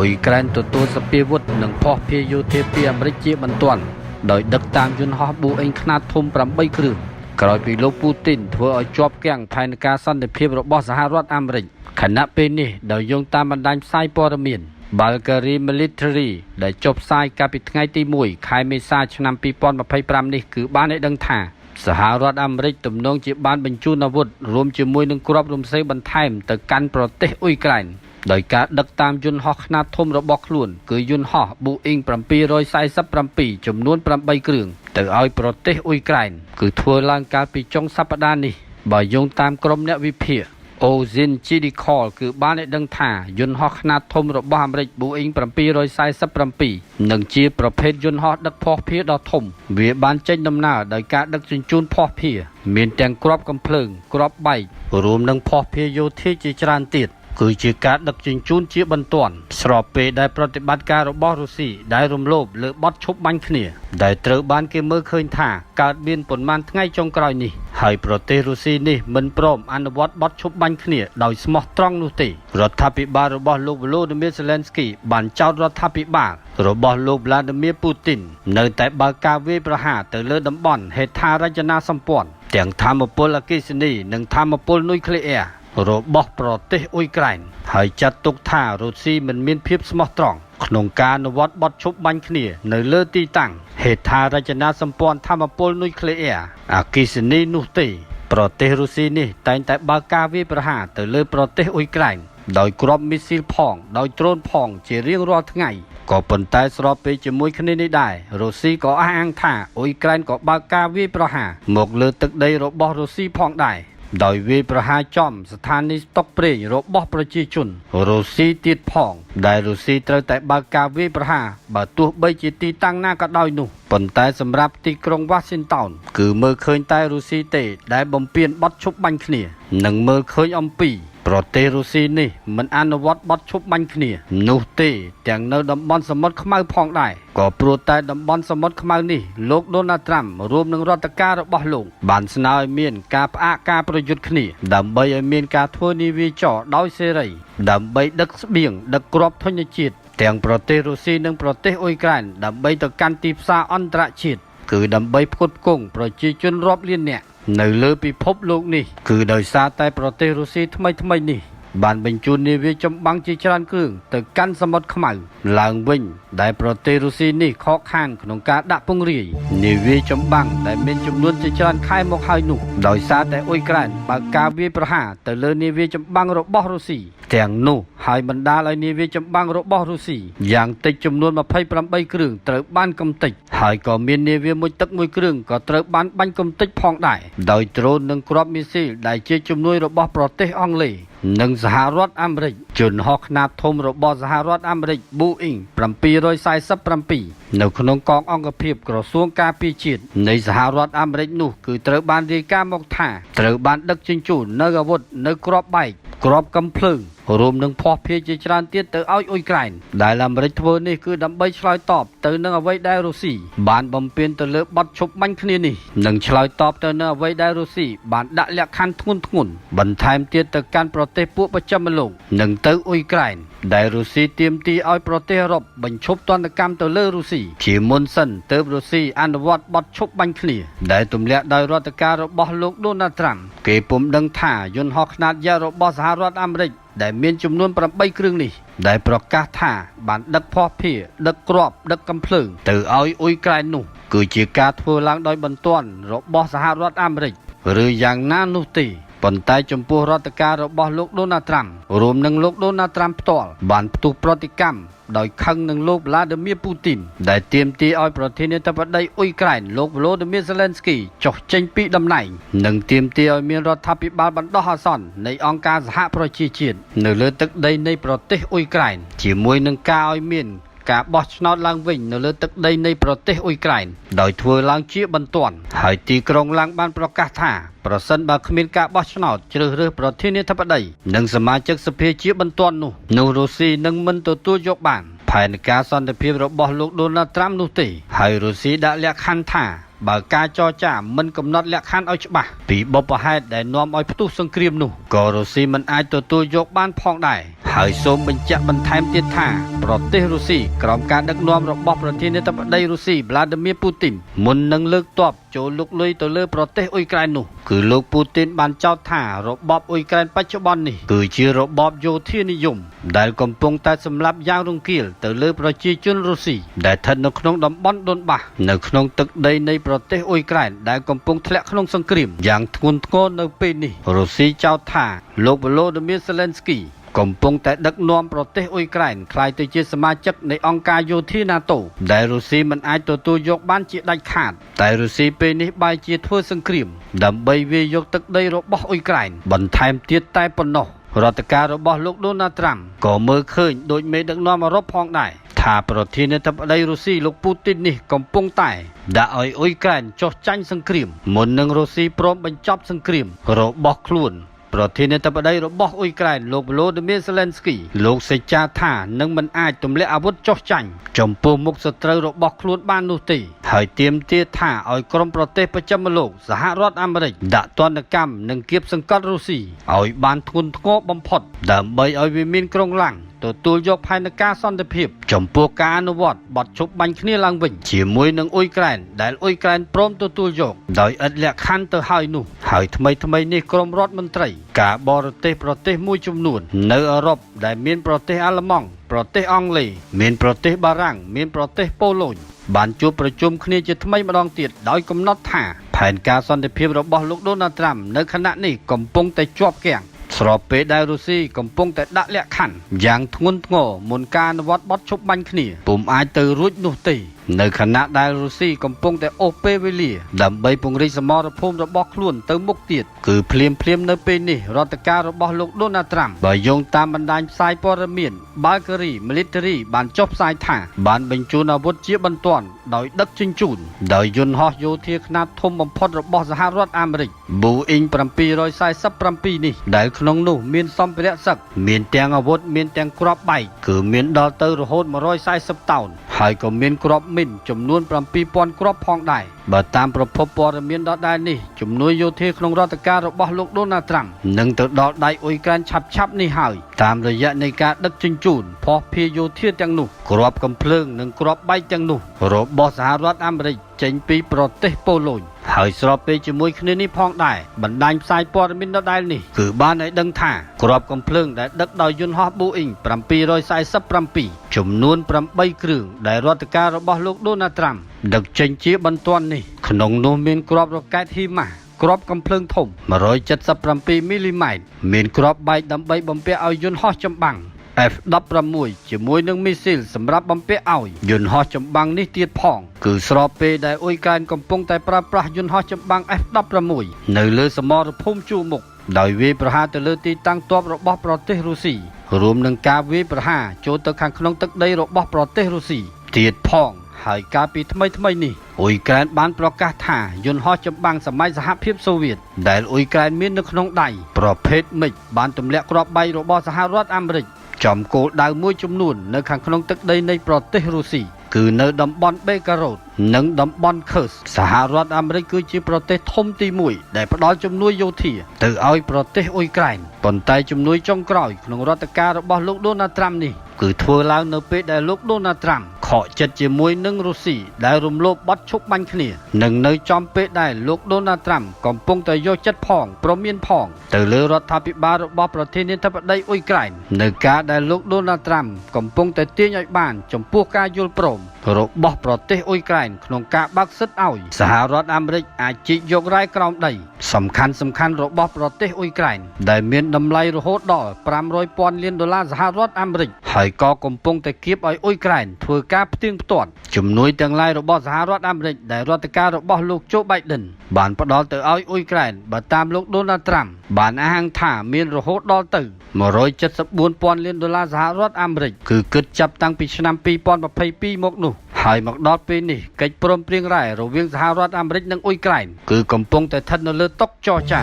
អ៊ុយក្រែនទទួលសព្វាវុធនិងភស្តុភារយោធាពីអាមេរិកជាបន្ទាន់ដោយដឹកតាមយន្តហោះប៊ូអេងខ្នាតធំ8គ្រឿងក្រោយពីលោកពូទីនធ្វើឲ្យជាប់គាំងផែនការសន្តិភាពរបស់សហរដ្ឋអាមេរិកខណៈពេលនេះដោយយោងតាមបណ្ដាញផ្សាយព័ត៌មាន Bulgari Military ដែលចុះផ្សាយកាលពីថ្ងៃទី1ខែមេសាឆ្នាំ2025នេះគឺបានឲ្យដឹងថាសហរដ្ឋអាមេរិកទំនងជាបានបញ្ជូនអាវុធរួមជាមួយនឹងគ្រាប់រំសេវបន្ថែមទៅកាន់ប្រទេសអ៊ុយក្រែនដោយការដឹកតាមយន្តហោះខ្នាតធំរបស់ខ្លួនគឺយន្តហោះ Boeing 747ចំនួន8គ្រឿងទៅឲ្យប្រទេសអ៊ុយក្រែនគឺធ្វើឡើងកាលពីចុងសប្តាហ៍នេះបើយោងតាមក្រុមអ្នកវិភាគ អូស៊ីន Judicial គឺបានឲ្យដឹងថាយន្តហោះខ្នាតធំរបស់អាមេរិក Boeing 747និងជាប្រភេទយន្តហោះដឹកភស្តុភារដ៏ធំវាបានចេញដំណើរដោយការដឹកជញ្ជូនភស្តុភារមានទាំងគ្រាប់កាំភ្លើងគ្រាប់បែករួមនឹងភស្តុភារយោធាជាច្រើនទៀតគឺជាការដឹកជញ្ជូនជាបន្ទាន់ស្របពេលដែលប្រតិបត្តិការរបស់រុស្ស៊ីដែលរំលោភលើបទឈប់បាញ់គ្នាដែលត្រូវបានគេមើលឃើញថាកើតមានប៉ុន្មានថ្ងៃចុងក្រោយនេះហើយប្រទេសរុស្ស៊ីនេះមិនព្រមអនុវត្តបទឈប់បាញ់គ្នាដោយស្មោះត្រង់នោះទេរដ្ឋាភិបាលរបស់លោកវ៉ូឌីមៀរសេឡេនស្គីបានចោទរដ្ឋាភិបាលរបស់លោកវ្លាឌីមៀរពូទីននៅតែបើកការវាយប្រហារទៅលើតំបន់ហេដ្ឋារចនាសម្ព័ន្ធទាំងថាមពលអគ្គិសនីនិងថាមពលនុយក្លេអ៊ែររបស់ប្រទេសអ៊ុយក្រែនហើយចាត់ទុកថារុស្ស៊ីមិនមានភាពស្មោះត្រង់ក្នុងការអនុវត្តបទឈប់បាញ់គ្នានៅលើទីតាំងហេដ្ឋារចនាសម្ព័ន្ធថាមពលនុយក្លេអ៊ែរអគ្គិសនីនោះទេប្រទេសរុស្ស៊ីនេះតែងតែបើកការវាយប្រហារទៅលើប្រទេសអ៊ុយក្រែនដោយគ្រាប់មីស៊ីលផងដោយដ្រូនផងជារៀងរាល់ថ្ងៃក៏ប៉ុន្តែស្របពេលជាមួយគ្នានេះដែររុស្ស៊ីក៏អះអាងថាអ៊ុយក្រែនក៏បើកការវាយប្រហារមកលើទឹកដីរបស់រុស្ស៊ីផងដែរដោយវាយប្រហារចំស្ថានីយ៍ស្តុកប្រេងរបស់ប្រជាជនរុស្ស៊ីទៀតផងដែលរុស្ស៊ីត្រូវតែបើកការវាយប្រហារបើទោះបីជាទីតាំងណាក៏ដោយនោះប៉ុន្តែសម្រាប់ទីក្រុងវ៉ាស៊ីនតោនគឺមើលឃើញតែរុស្ស៊ីទេដែលបំពានបទឈប់បាញ់គ្នានិងមើលឃើញអំពីប្រទេសរុស្ស៊ីនេះមិនអនុវត្តបទឈប់បាញ់គ្នានោះទេទាំងនៅតំបន់សមុទ្រខ្មៅផងដែរក៏ព្រោះតែតំបន់សមុទ្រខ្មៅនេះលោកដូណាល់ត្រាំរួមនឹងរដ្ឋការរបស់លោកបានស្នើឲ្យមានការផ្អាកការប្រយុទ្ធគ្នាដើម្បីឲ្យមានការធ្វើនាវាចរដោយសេរីដើម្បីដឹកស្បៀងដឹកគ្រាប់ធញ្ញជាតិទាំងប្រទេសរុស្ស៊ីនិងប្រទេសអ៊ុយក្រែនដើម្បីទៅកាន់ទីផ្សារអន្តរជាតិគឺដើម្បីផ្គត់ផ្គង់ប្រជាជនរាប់លាននាក់នៅលើពិភពលោកនេះគឺដោយសារតែប្រទេសរុស្ស៊ីថ្មីថ្មីនេះបានបញ្ជូននាវាចម្បាំងជាច្រើនគ្រឿងទៅកាន់សមុទ្រខ្មៅឡើងវិញដែលប្រទេសរុស្ស៊ីនេះខកខានក្នុងការដាក់ពង្រាយនាវាចម្បាំងដែលមានចំនួនជាច្រើនខែមកហើយនោះដោយសារតែអ៊ុយក្រែនបើកការវាយប្រហារទៅលើនាវាចម្បាំងរបស់រុស្ស៊ីទាំងនោះហើយបណ្ដាលឲ្យនាវាចម្បាំងរបស់រុស្ស៊ីយ៉ាងតិចចំនួន28គ្រឿងត្រូវបានកំទេចហើយក៏មាននាវាមួយទឹកមួយគ្រឿងក៏ត្រូវបានបាញ់កំទេចផងដែរដោយដ្រូននិងគ្រាប់មីស៊ីលដែលជាជំនួយរបស់ប្រទេសអង់គ្លេសនិងសហរដ្ឋអាមេរិកយន្តហោះខ្នាតធំរបស់សហរដ្ឋអាមេរិក Boeing 747នៅក្នុងកងអង្គភាពក្រសួងការពារជាតិនៃសហរដ្ឋអាមេរិកនោះគឺត្រូវបានរាយការណ៍មកថាត្រូវបានដឹកជញ្ជូននៅអាវុធនៅគ្រាប់បែកគ្រាប់កាំភ្លើងរួមនឹងភស្តុភារជាច្រើនទៀតទៅឲ្យអ៊ុយក្រែនដែលអាមេរិកធ្វើនេះគឺដើម្បីឆ្លើយតបទៅនឹងអ្វីដែលរុស្ស៊ីបានបំពានទៅលើបទឈប់បាញ់គ្នានេះនិងឆ្លើយតបទៅនឹងអ្វីដែលរុស្ស៊ីបានដាក់លក្ខខណ្ឌធ្ងន់ធ្ងរបន្ថែមទៀតទៅកាន់ប្រទេសពួកបច្ចឹមលោកនិងទៅអ៊ុយក្រែនដែលរុស្ស៊ីទាមទារឲ្យប្រទេសអឺរ៉ុបបញ្ឈប់ទណ្ឌកម្មទៅលើរុស្ស៊ីជាមុនសិនទើបរុស្ស៊ីអនុវត្តបទឈប់បាញ់គ្នាដែលទម្លាក់ដោយរដ្ឋការរបស់លោកដូណាល់ត្រាំគេពុំដឹងថាយន្តហោះខ្នាតយក្សរបស់សហរដ្ឋអាមេរិកដែលមានចំនួន8គ្រឿងនេះដែលប្រកាសថាបានដឹកភស្តុភារដឹកគ្រាប់ដឹកកាំភ្លើងទៅឲ្យអ៊ុយក្រែននោះគឺជាការធ្វើឡើងដោយបន្ទាន់របស់សហរដ្ឋអាមេរិកឬយ៉ាងណានោះទេប៉ុន្តែចំពោះរដ្ឋការរបស់លោកដូណាល់ត្រាំរួមនឹងលោកដូណាល់ត្រាំផ្ទាល់បានផ្ទុះប្រតិកម្មដោយខឹងនឹងលោកវ្លាឌីមៀរពូទីនដែលទាមទារឲ្យប្រធានាធិបតីអ៊ុយក្រែនលោកវ៉ូឌីមៀរសេឡេនស្គីចុះចេញពីតំណែងនិងទាមទារឲ្យមានរដ្ឋាភិបាលបណ្ដោះអាសន្ននៃអង្គការសហប្រជាជាតិនៅលើទឹកដីនៃប្រទេសអ៊ុយក្រែនជាមួយនឹងការឲ្យមានការបោះឆ្នោតឡើងវិញនៅលើទឹកដីនៃប្រទេសអ៊ុយក្រែនដោយធ្វើឡើងជាបន្ទាន់ហើយទីក្រុងឡាំងបានប្រកាសថាប្រសិនបើគ្មានការបោះឆ្នោតជ្រើសរើសប្រធានាធិបតីនិងសមាជិកសភាជាបន្ទាន់នោះនោះរុស្ស៊ីនឹងមិនទទួលយកបានផែនការសន្តិភាពរបស់លោកដូណាល់ត្រាំនោះទេហើយរុស្ស៊ីដាក់លក្ខខណ្ឌថា បើការចរចាមិនកំណត់លក្ខខណ្ឌឲ្យច្បាស់ពីបុព្វហេតុដែលនាំឲ្យផ្ទុះសង្គ្រាមនោះក៏រុស្ស៊ីមិនអាចទទួលយកបានផងដែរហើយសូមបញ្ជាក់បន្ថែមទៀតថាប្រទេសរុស្ស៊ីក្រោមការដឹកនាំរបស់ប្រធានាធិបតីរុស្ស៊ីវ្លាឌីមៀពូទីនមុននឹងលើកទ័ពចូលលុកលុយទៅលើប្រទេសអ៊ុយក្រែននោះគឺលោកពូទីនបានចោទថារបបអ៊ុយក្រែនបច្ចុប្បន្ននេះគឺជារបបយោធានិយមដែលកំពុងតែសម្លាប់យ៉ាងរង្គាលទៅលើប្រជាជនរុស្ស៊ីដែលស្ថិតនៅក្នុងតំបន់ដុនបាសនៅក្នុងទឹកដីនៃប្រទេសអ៊ុយក្រែនដែលកំពុងធ្លាក់ក្នុងសង្គ្រាមយ៉ាងធ្ងន់ធ្ងរនៅពេលនេះរុស្ស៊ីចោទថាលោកវ៉ូឡូឌីមៀសេឡិនស្គីកំពុងតែដឹកនាំប្រទេសអ៊ុយក្រែនក្លាយទៅជាសមាជិកនៃអង្គការយោធា NATO ដែលរុស្ស៊ីមិនអាចទទួលយកបានជាដាច់ខាតតែរុស្ស៊ីពេលនេះបែរជាធ្វើសង្គ្រាមដើម្បីវាយយកទឹកដីរបស់អ៊ុយក្រែនបន្ថែមទៀតតែប៉ុណ្ណោះរដ្ឋការរបស់លោកដូណាល់ត្រាំក៏មើលឃើញដោយមេដឹកនាំអឺរ៉ុបផងដែរថាប្រធានាធិបតីរុស្ស៊ីលោកពូទីននេះកំពុងតែដាក់ឲ្យអ៊ុយក្រែនចុះចាញ់សង្គ្រាមមុននឹងរុស្ស៊ីព្រមបញ្ចប់សង្គ្រាមរបស់ខ្លួនប្រធានាធិបតីរបស់អ៊ុយក្រែនលោកវ៉ូឡូឌីមៀសេឡិនស្គីលោកសេចចាថានឹងមិនអាចទម្លាក់អាវុធចុះចាញ់ចំពោះមុខសត្រូវរបស់ខ្លួនបាននោះទេហើយទាមទារថាឲ្យក្រុមប្រទេសប្រចាំលោកសហរដ្ឋអាមេរិកដាក់ទណ្ឌកម្មនិងគៀបសង្កត់រុស្ស៊ីឲ្យបានធ្ងន់ធ្ងរបំផុតដើម្បីឲ្យវាមានក្រុងឡាំងទទួលយកផែនការសន្តិភាពចំពោះការអនុវត្តបទឈប់បាញ់គ្នាឡើងវិញជាមួយនឹងអ៊ុយក្រែនដែលអ៊ុយក្រែនព្រមទទួលយកដោយឥតលក្ខខណ្ឌទៅហើយនោះហើយថ្មីថ្មីនេះក្រុមរដ្ឋមន្ត្រីការបរទេសប្រទេសមួយចំនួននៅអឺរ៉ុបដែលមានប្រទេសអាល្លឺម៉ង់ប្រទេសអង់គ្លេសមានប្រទេសបារាំងមានប្រទេសប៉ូឡូញបានជួបប្រជុំគ្នាជាថ្មីម្ដងទៀតដោយកំណត់ថាផែនការសន្តិភាពរបស់លោកដូណាល់ត្រាំនៅខណៈនេះកំពុងតែជាប់គាំងស្របពេលដែលរុស្ស៊ីកំពុងតែដាក់លក្ខខណ្ឌយ៉ាងធ្ងន់ធ្ងរមុនការអនុវត្តបទឈប់បាញ់គ្នាពុំអាចទៅរួចនោះទេនៅខណៈដែលរុស្ស៊ីកំពុងតែអូសពេលវេលាដើម្បីពង្រីកសមរភូមិរបស់ខ្លួនទៅមុខទៀតគឺភ្លាមភ្លាមនៅពេលនេះរដ្ឋការរបស់លោកដូណាល់ត្រាំបើយោងតាមបណ្ដាញផ្សាយព័ត៌មាន Bulgari Military បានចុះផ្សាយថាបានបញ្ជូនអាវុធជាបន្ទាន់ដោយដឹកជញ្ជូនដោយយន្តហោះយោធាខ្នាតធំបំផុតរបស់សហរដ្ឋអាមេរិក Boeing 747នេះដែលក្នុងនោះមានសម្ភារៈសឹកមានទាំងអាវុធមានទាំងគ្រាប់បែកគឺមានដល់ទៅរហូត140តោនហើយក៏មានគ្រាប់មីនចំនួន7000គ្រាប់ផងដែរបើតាមប្រភពព័ត៌មានដដែលនេះជំនួយយោធាក្នុងរដ្ឋការរបស់លោកដូណាល់ត្រាំនឹងទៅដល់ដៃអ៊ុយក្រែនឆាប់ឆាប់នេះហើយតាមរយៈនៃការដឹកជញ្ជូនភស្តុភារយោធាទាំងនោះគ្រាប់កំភ្លើងនិងគ្រាប់បែកទាំងនោះរបស់សហរដ្ឋអាមេរិកចេញពីប្រទេសប៉ូឡូញហើយស្របពេលជាមួយគ្នានេះផងដែរបណ្ដាញផ្សាយព័ត៌មានដដែលនេះគឺបានឲ្យដឹងថាគ្រាប់កំភ្លើងដែលដឹកដោយយន្តហោះ Boeing 747ចំនួន8គ្រឿងដែលរដ្ឋការរបស់លោកដូណាល់ត្រាំដឹកចេញជាបន្ទាន់នេះក្នុងនោះមានគ្រាប់រ៉ុកែតហ៊ីម៉ាស់គ្រាប់កំភ្លើងធំ177មីលីម៉ែត្រមានគ្រាប់បែកដើម្បីបំពាក់ឲ្យយន្តហោះចម្បាំង F-16 ជាមួយនឹងមីស៊ីលសម្រាប់បំពាក់ឲ្យយន្តហោះចម្បាំងនេះទៀតផងគឺស្របពេលដែលអ៊ុយក្រែនកំពុងតែប្រើប្រាស់យន្តហោះចម្បាំង F-16 នៅលើសមរភូមិជួរមុខដោយវាយប្រហារទៅលើទីតាំងទ័ពរបស់ប្រទេសរុស្ស៊ីរួមនឹងការវាយប្រហារចូលទៅខាងក្នុងទឹកដីរបស់ប្រទេសរុស្ស៊ីទៀតផងហើយកាលពីថ្មីថ្មីនេះអ៊ុយក្រែនបានប្រកាសថាយន្តហោះចម្បាំងសម័យសហភាពសូវៀតដែលអ៊ុយក្រែនមាននៅក្នុងដៃប្រភេទមិចបានទម្លាក់គ្រាប់បែករបស់សហរដ្ឋអាមេរិកចំគោលដៅមួយចំនួននៅខាងក្នុងទឹកដីនៃប្រទេសរុស្ស៊ីគឺនៅតំបន់បេការ៉ូតនិងតំបន់ខឺសសហរដ្ឋអាមេរិកគឺជាប្រទេសធំទី1ដែលផ្ដល់ជំនួយយោធាទៅឲ្យប្រទេសអ៊ុយក្រែនប៉ុន្តែជំនួយចុងក្រោយក្នុងរដ្ឋការរបស់លោកដូណាល់ត្រាំនេះគឺធ្វើឡើងនៅពេលដែលលោកដូណាល់ត្រាំខកចិត្តជាមួយនឹងរុស្ស៊ីដែលរំលោភបទឈប់បាញ់គ្នានិងនៅចំពេលដែលលោកដូណាល់ត្រាំកំពុងតែយកចិត្តផងព្រមានផងទៅលើរដ្ឋាភិបាលរបស់ប្រធានាធិបតីអ៊ុយក្រែននៅការដែលលោកដូណាល់ត្រាំកំពុងតែទាញឲ្យបានចំពោះការយល់ព្រមរបស់ប្រទេសអ៊ុយក្រែនក្នុងការបើកសិទ្ធិឲ្យសហរដ្ឋអាមេរិកអាចជីកយករ៉ែក្រោមដីសំខាន់សំខាន់របស់ប្រទេសអ៊ុយក្រែនដែលមានតម្លៃរហូតដល់500ពាន់លានដុល្លារសហរដ្ឋអាមេរិកហើយក៏កំពុងតែគៀបឲ្យអ៊ុយក្រែនធ្វើការផ្ទៀងផ្ទាត់ជំនួយទាំងឡាយរបស់សហរដ្ឋអាមេរិកដែលរដ្ឋការរបស់លោកโจបៃដិនបានផ្ដល់ទៅឲ្យអ៊ុយក្រែនបើតាមលោកដូណាល់ត្រាំបានអះអាងថាមានរហូតដល់ទៅ174ពាន់លានដុល្លារសហរដ្ឋអាមេរិកគឺគិតចាប់តាំងពីឆ្នាំ2022មកនោះហើយមកដល់ពេលនេះកិច្ចព្រមព្រៀងរ៉ែរវាងសហរដ្ឋអាមេរិកនិងអ៊ុយក្រែនគឺកំពុងតែស្ថិតនៅលើតុចរចា